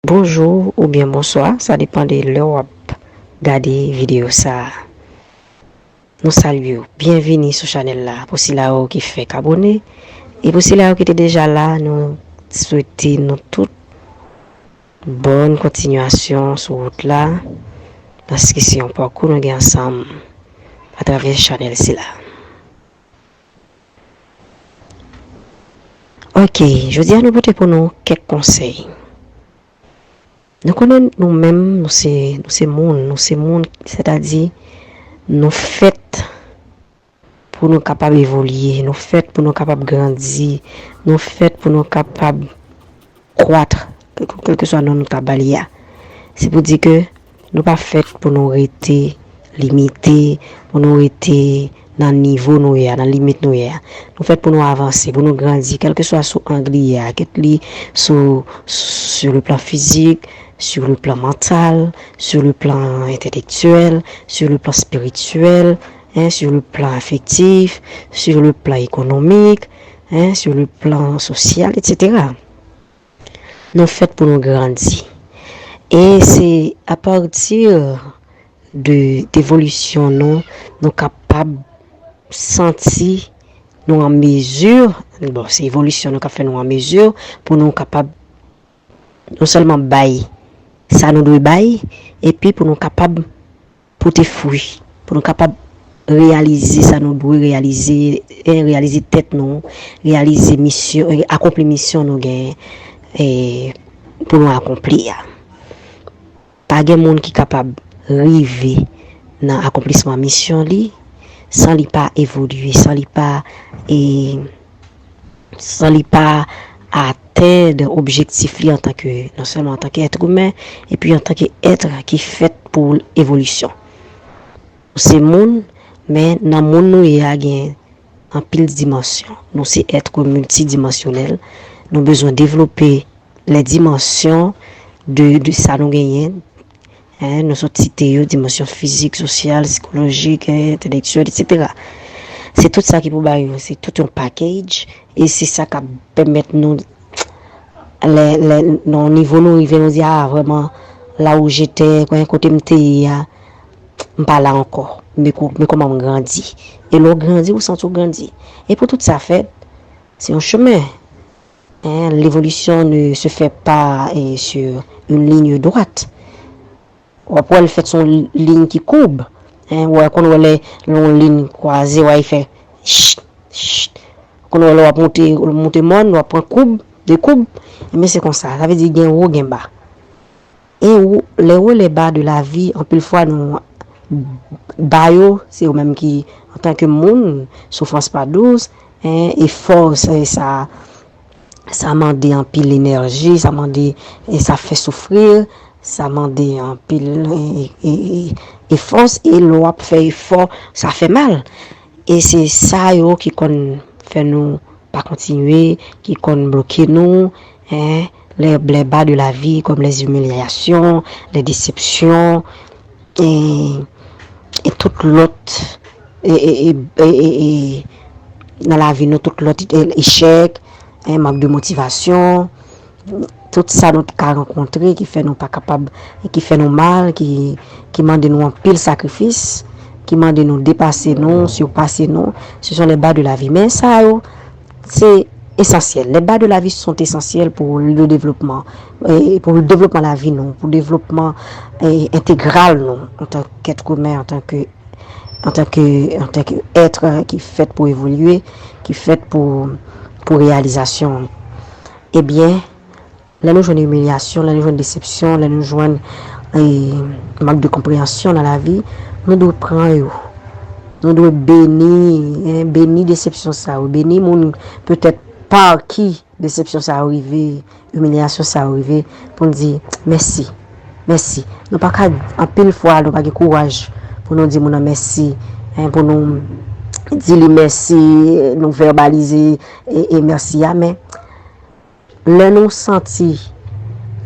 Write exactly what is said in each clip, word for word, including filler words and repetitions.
Bonjou oubyen bonswa, sa depann de lè w ap gade videyo sa a. Nou salye w, byenvini sou chanèl la. Pou sila yo ki fèk abòne, e pou sila yo ki te deja la, nou swete nou tout bòn kontinyasyon sou wout la, paske se yon pakou nou gen ansanm atravè chanèl sila. Ok, jodi a nou pote pou nou kèk konsèy. Nou konnen nou menm, nou se, nou se moun, nou se moun, sètadi nou fèt pou nou kapab evolye, nou fèt pou nou kapab grandi, nou fèt pou nou kapab kwat, kèlkeswa non nou ta ba li a. Se pou di ke nou pa fèt pou nou rete limite, pou nou rete nan nivo nou ye a, nan limit nou ye a. Nou fèt pou nou avanse, pou nou grandi, kèlkeswa sou ang li ye a, kèt li sou, sur le plan fizik, sur le plan mantal, sur le plan entèlektyèl, sur le plan spirityèl, hein, sur le plan afektif, sur le plan ekonomik, hein, sur le plan sosyal, etsetera. Nou fèt pou nou grandi. E se apati de devolisyon nou, nou kapab santi nou an mezi, bon, se evolisyon nou k ap fè nou an mezi pou nou kapab non sèlman bay sa nou dwe bay, epi pou nou kapab pote fwi, pou nou kapab reyalize sa nou dwe reyalize, e reyalize tèt nou, reyalize misyon, e akonpli misyon nou gen, e pou nou akonpli a. Pa gen moun ki kapab rive nan akonplisman misyon li san li pa evolye, san li pa, e, san li pa atenn objektif li antanke, non sèlman antanke èt imen, epi antanke èt ki fèt pou evolisyon. Nou se moun, men nan moun nou ye a gen anpil dimansyon. Nou se èt miltidimansyonèl. Nou bezwen devlope lè dimansyon de, de sa nou genyen. Hein, nou sot site yo, dimansyon fizik, sosyal, sikolojik, entèlektyèl, etsetera. Se tout sa ki pou ba yo, se tout yon package, e se sa k ap pèmèt nou, lè, lè, nan nivo nou rive, nou di, a, vrèman, la où j'étais, kote m te ye a, m pa la ankò, men ko-, men kòman m grandi. E lè w grandi, ou santi w grandi. E pou tout sa fèt, se yon chemen. Hein, l'évolution ne se fait pas, eh, sur une ligne droite. W ap wè l fèt sou yon liy ki koub. Hein, w ap konn wè lè yon liy kwaze, w ap fè ch, ch. Konn wè lè w ap monte, monte mòn, w ap pran koub, de koub. Ebyen, se konsa. Sa vle di gen wo, gen ba. E ou, les hauts, les bas de la vie, anpil fwa nou ba yo, se yo menm ki, antanke moun, soufrans pa dous, hein, e fòs, e sa, sa mande anpil enèji, sa mande, e sa fè soufri, sa mande anpil, e, e, e, e fòs, e lè w ap fè efò, sa fè mal. E se sa yo ki konn fè nou pa kontinye, ki konn bloke nou, hein, les, les bas de la vie, comme les humiliations, les déceptions, e, e tout lòt, e, e, e, e, e, e, nan lavi nou, tout lòt, e, echèk, hein, mank de motivasyon, tout sa nou ka rankontre ki fè nou pa kapab, ki fè nou mal, ki, ki mande nou anpil sakrifis, ki mande nou depase nou, sipase nou, ce sont les bas de la vie. Men sa yo, se esansyèl. Les bas de la vie sont essentiels pour le développement, e pou devlopman lavi nou, pou devlopman, e, entegral nou, antanke èt imen, antanke, antanke, antanke èt ki fèt pou evolye, ki fèt pou, pou reyalizasyon. Ebyen, lè nou jwenn imilyasyon, lè nou jwenn desepsyon, lè nou jwenn, e, mank de konpreyansyon nan lavi, nou dwe pran yo. Nou dwe beni, en, beni desepsyon sa yo, beni moun petèt pa ki desepsyon sa yo rive, imilyasyon sa yo rive, pou n di mèsi, mèsi. Nou pa ka, anpil fwa, nou pa gen kouraj pou nou di moun nan mèsi, en, pou nou di li mèsi, nou vèbalize, e, e mèsi a, men lè nou santi,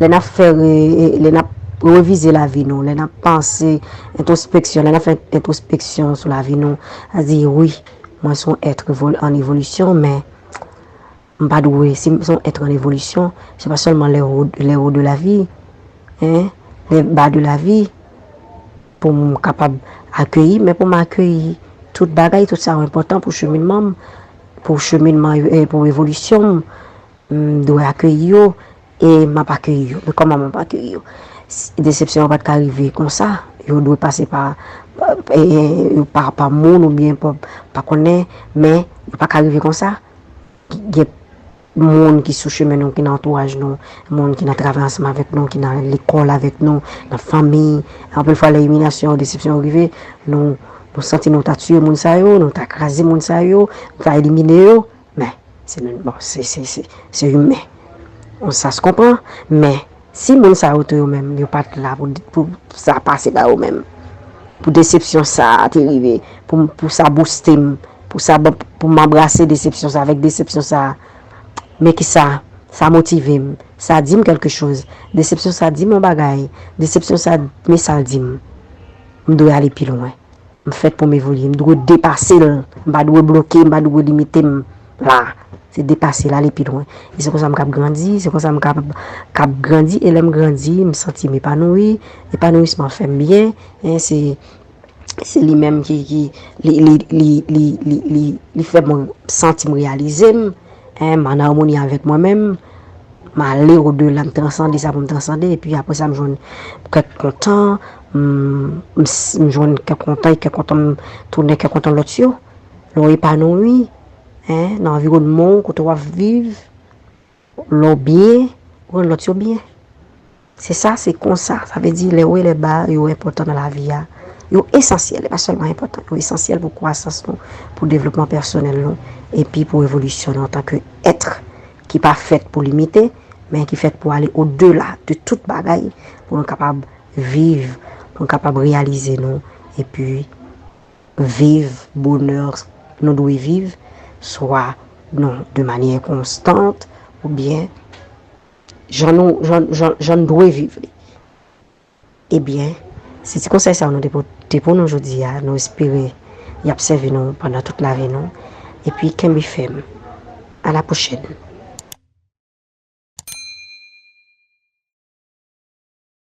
lè n ap fè re-, lè n ap revize lavi nou, lè n ap panse entwospeksyon, lè n ap fè entwospeksyon sou lavi nou, a di, wi, mwen se yon èt evol-, an evolisyon, men m pa dwe, si m se yon èt an evolisyon, se pa sèlman les hauts, les hauts de la vie, hein, les bas de la vie, pou m kapab akeyi, men pou m akeyi tout bagay, tout sa yo enpòtan pou cheminman m, pou cheminman, eh, pou evolisyon m, m dwe akeyi yo, e m ap akeyi yo. Men kòman m ap akeyi yo? Desepsyon yo pa t ka rive konsa, yo dwe pase pa, pa, eh, pa, pa moun oubyen pa, pa konnen, men yo pa ka rive konsa. Gen moun ki sou chemen nou, ki nan antouraj nou, moun ki nan travay ansanm avèk nou, ki nan lekòl avèk nou, nan fanmi. Anpil fwa, lè imilyasyon, desepsyon yo rive, nou, nou santi nou ta tiye moun sa yo, nou ta kraze moun sa yo, nou ta elimine yo. Men, se, bon, se, se, se, se imen. On sa se konprann, men si moun sa yo tou yo menm, yo pa t la pou, pou sa pase ba yo menm, pou desepsyon sa a te rive, pou, pou sa bouste m, pou sa ban, pou m anbrase desepsyon sa, avèk desepsyon sa, men ki sa, sa motive m, sa di m kèlke choz. Desepsyon sa di m yon bagay, desepsyon sa, men sa l di m. M dwe ale pi lwen. M fèt pou m evolye. M dwe depase l. M pa dwe bloke, m pa dwe limite m la. Se depase l, ale pi lwen. E se konsa m k ap grandi, se konsa m k ap, k ap grandi. E lè m grandi, m santi m epanoui. Epanouisman fè m byen. Hein, se, se li menm ki, ki, li, li, li, li, li, li, li fè m santi m reyalize m. Hein, m an amoni avèk mwen menm. M ale odela, m transande sa pou m transande. Epi apre sa, m jwenn kè kontan, m, m, m jwenn kè kontan, e kè kontan m tounen kè kontan lòt yo. Lè w epanoui, hein, nan anviwònman w, kote w ap viv, lè w byen, ou rann lòt yo byen. Se sa, se konsa. Sa vle di, lè wo e lè ba, yo enpòtan nan lavi a. Yo esansyèl, e pa sèlman enpòtan, yo esansyèl pou kwasans nou, pou devlopman pèsonèl nou, epi pou evolisyon nou antanke èt ki pa fèt pou limite, men ki fèt pou ale odela de tout bagay, pou nou kapab viv, pou nou kapab reyalize nou, epi viv bonè nou dwe viv, swa nou de manyè konstant, oubyen jan nou, jan, jan, jan nou dwe viv li. Ebyen, se ti konsèy sa yo nou te pote pou nou jodi a. Nou espere y ap sèvi nou pandan tout lavi nou. Epi kenbe fèm. A la pwochèn.